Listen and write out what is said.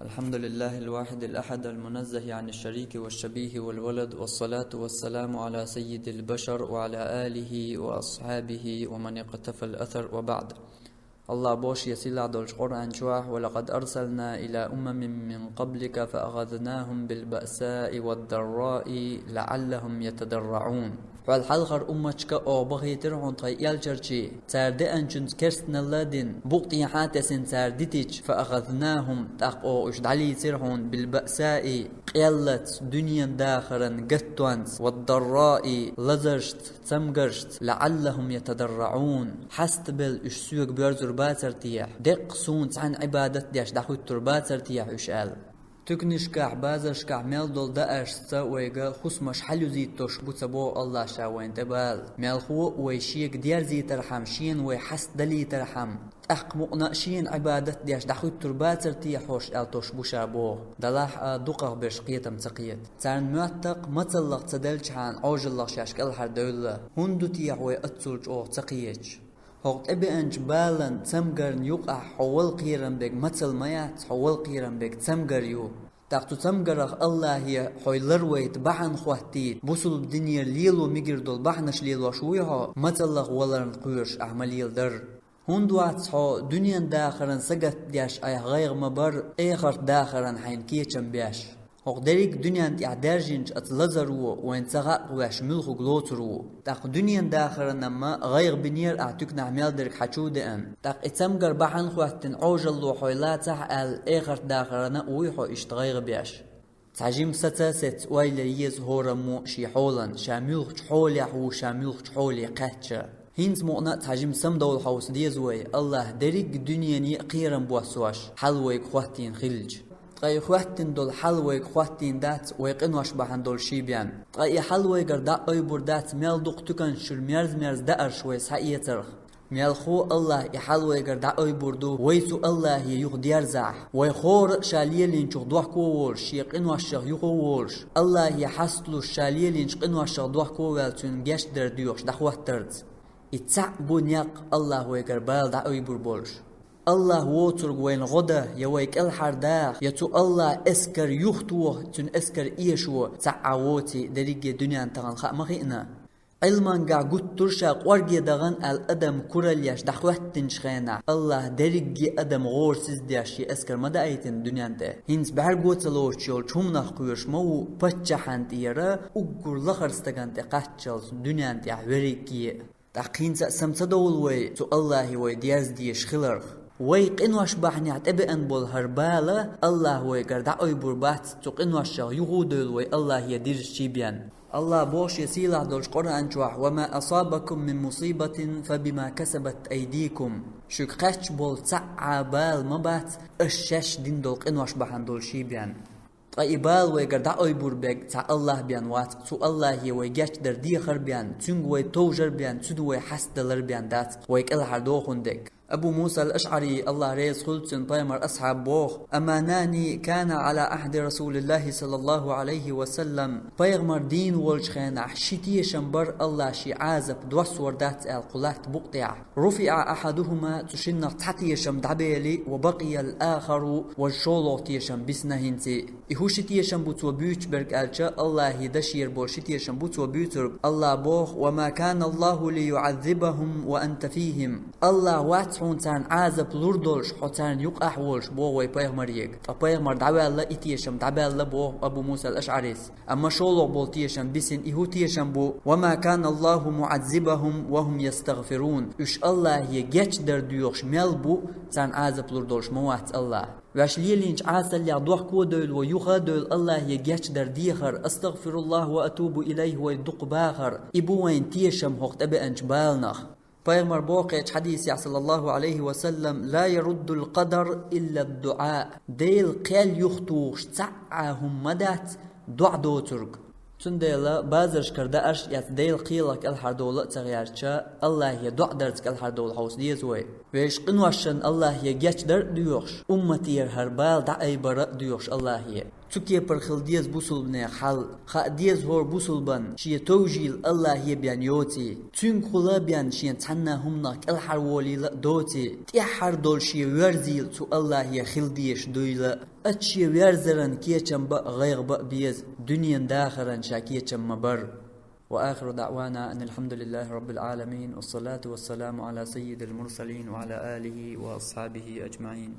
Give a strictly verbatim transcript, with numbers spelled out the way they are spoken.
الحمد لله الواحد الأحد المنزه عن الشريك والشبيه والولد، والصلاة والسلام على سيد البشر وعلى آله وأصحابه ومن اقتفى الأثر، وبعد. Аллах боху шен сийлахь долчу Къуръан чохь: «ولقد أرسلنا إلى أمم من قبلك فأخذناهم بالبأساء والضراء لعلهم يتضرعون». Хьол хьалхара умматашка оха бахийтира хьуна тхайн элчанаш, цара деанчуьнца керстаналла а дина, букъ тӀехьа а тесина цара дитича, «فأخذناهم», тӀаккха оха уьш дӀалийцира хьуна, «بالبأساء», къеллаца, дуьненан дахаран гаттонца, «والضراء», лазаршца, цамгаршца, «لعلهم يتضرعون», хьастабелла уьш соьга боьрзур бацара техьа, деккъа суна цхьаьна Ӏибадат деш дӀахӀуьттур бацара техьа уьш аьлла. Туьканашкахь, базаршкахь мел долу дааршца вайга хӀусамаш хьалъюзуьйтуш бу ца боху Аллах ша вайна тӀе бала. Мелхо а вай шега дерзийтархьама, шена вай хьастадалийтархьама, тӀаккха мукъана а шена Ӏибадат деш дӀахӀуьттур бацара техьа хьорш аьлла тосуш бу ша боху. Делахь а дукхахберш кхетам ца кхета. Царна моьттакх, мацаллах ца делчхьана, Ӏожаллах шаьш кӀелхьардевлла. ХӀунда ду техьа вай аццул чӀогӀа ца кхеташ? ХӀокху тӀебеанчу балан, цамгарна юкъахь хьо вала кхерам берг мацалла ма яц, хьо вала кхерам берг цамгар ю. ТӀаккха цу цамгарах Аллахе хьо ларвайта бахьана хӀоттийта, бусулба динера лело мегар долу бахьанаш лелош вуй хьо, мацаллах валарна кхоьруш ахь ма леладара. ХӀунда вац хьо дуьненан дахаран сагатдеш айхьа гӀайгӀа ма бара, эхарт дахаран хьайна кечам беш? ХӀокху дерриг а дуьненна тӀехь даьржинчу оцу лазаро вайна ца гӀаккха веш муьлхарг лоцур ву. ТӀаккха дуьненан дахаран-м гӀайгӀа бинера ахь туьканахь мел дерг хьан чу а деана. ТӀаккха и цамгар бахьана хӀоьттина Ӏожалло хьо лацахь аьлла, эхарт дахаран а вуй хьо иштта гӀайгӀа беш? Цхьа жима саца а сецна ойла ян еза хӀораммо шен хьолан, ша муьлхачу хьолехь ву, ша муьлхачу хьоле кхаьчча. ХӀинца мукъана а цхьа жима самадовла хьовса деза вай, Аллах дерриг а дуьнене а кхерам боссош, хьал вайга хӀоттийна хилча. Ткъа и хӀоьттина долу хьал вайга хӀоттийна дац вай къинош бахьана долу ший бен. Ткъа и хьал вайгара дӀа а ойбур дац мел дукха туьканаш чуьра мерза-мерза даарш вай схьаэцарх. Мелхо а Аллах и хьал вайгара дӀа а ойбур ду, вай цу Аллахе юха дерзахь. Вай хӀора а ша лелийначух дохко а волуш, шен къиношех юха а волуш, Аллахе хьасталуш ша лелийначу къиношех дохко а ваьлла, цуьнан гечдар доьхуш дӀахӀоттарца. И цхьаъ бу некъ Аллах вайгара бала дӀа а ойбур болуш. Аллах воцург вайна гӀо дан, я вай кӀелхьардаха, я цу Аллах эскар юхатоха, цуьнан эскар эшо цхьаъ а воций, дерриге а дуьненна тахана хаа ма хиъна. Ӏилманехь гуттар а ша къорге дахана аьлла адам куралла еш дӀахӀоьттинчу хенахь, Аллах дерриге а адам гӀорасиз деш шен эскар ма даийтина дуьненна тӀе. ХӀинца бӀаьрго ца лоцуш йолчу хӀуманах кхоьруш ма ву паччахьан тӀера уггар лахара стагана тӀе кхаччалц дуьненна тӀехь верриге а. ТӀаккха хӀинца а сама ца довла вай цу Аллахе вай дерза дезаш хиларх. Вай къинош бахьанехь тӀебеана болу хӀара бала Аллах вайгара дӀа а ойбур бац, цу къиношех юха а девлла вай Аллахе дирзичий бен. Аллах боху шен сийлахь долчу Къуръан чохь: «وما أصابكم من مصيبة فبما كسبت أيديكم». Шуьга кхаьчча болу цхьаъ а бала ма бац, аша шаьш дина долу къинош бахьана долу ший бен. Ткъа и бала вайгара дӀа а ойбур берг цхьа Аллах бен вац, цу Аллахе вай гечдар дехар бен, цуьнга вай товжар бен, цуьнан вай хьастадалар бен дац вай кӀелхьардохун дерг. Абу Муса ал-АшӀари, Аллах реза хуьлда цунна, пайхамар асхьаб боху: «أمانان كان على عهد رسول الله صلى الله عليه وسلم». Пайхамар дийна волчу хенахь ши тешам бара Аллах шен Ӏазап доссор дац аьлла кху латта букъ тӀехь. «رفع أحدهما», цу шиннах цхьа тешам дӀабели, «وبقي الآخر», важа шолгӀа тешам бисна хӀинца. И хӀун ши тешам бу цо буьйцуш берг аьлча, Аллахе дашера болу ши тешам бу цо буьйцург. Аллах боху: «وما كان الله ليعذبهم وأنت فيهم». Аллах вац хьуна царна Ӏазап лур долуш, хьо царна юкъахь волуш, боху вай пайхамаре. Ткъа пайхамар дӀаваьлла, и тешам дӀабаьлла, боху Абу Муса ал-АшӀарис. Амма шолгӀа болу тешам бисина, и хӀун тешам бу: «وما كان الله معذبهم وهم يستغفرون». Уьш Аллахе гечдар доьхуш мел бу, царна Ӏазап лур долуш ма вац Аллах. Ваьш лелийначу Ӏасаллех дохко а девлла, вай юха а девлла Аллахе гечдар дехар, «أستغفر الله وأتوب إليه» вай дукха бахар, и бу вайн тешам хӀокху тӀебеанчу баланах. Пайхамар боху кхечу хьадисехь, саллаллаху Ӏалайхи ва саллам: «لا يرد القدر إلا الدعاء». Дела кхел юхатухуш цхьа а хӀума ма дац, доӀа доцург. Цундела базаршкара даарш а эцна, Делан кхелах кӀелхьардовла а ца гӀерташ, Аллахе доӀа дарца кӀелхьардовла хьовса деза вай. Вешан къиношна Аллахе гечдар а доьхуш, умматера хӀара бала дӀаайбар а доьхуш Аллахе. Цу кепара хила деза бусулбанех хьал. Хаа деза хӀора бусулбан шен товжийла Аллахье бен йоций. Цуьнгахула бен шен цхьанна хӀуманах кӀелхьарволийла а доций. ТӀеххьара долу шен верзийла цу Аллахье хила дезаш дуйла. Ат шен верзаран кечам бан а, гӀайгӀа бан а беза, дуьнен дахаран ша кечам ма бар. وآخر دعوانا أن الحمد لله رب العالمين، والصلاة والسلام على سيد المرسلين وعلى آله وأصحابه أجمعين.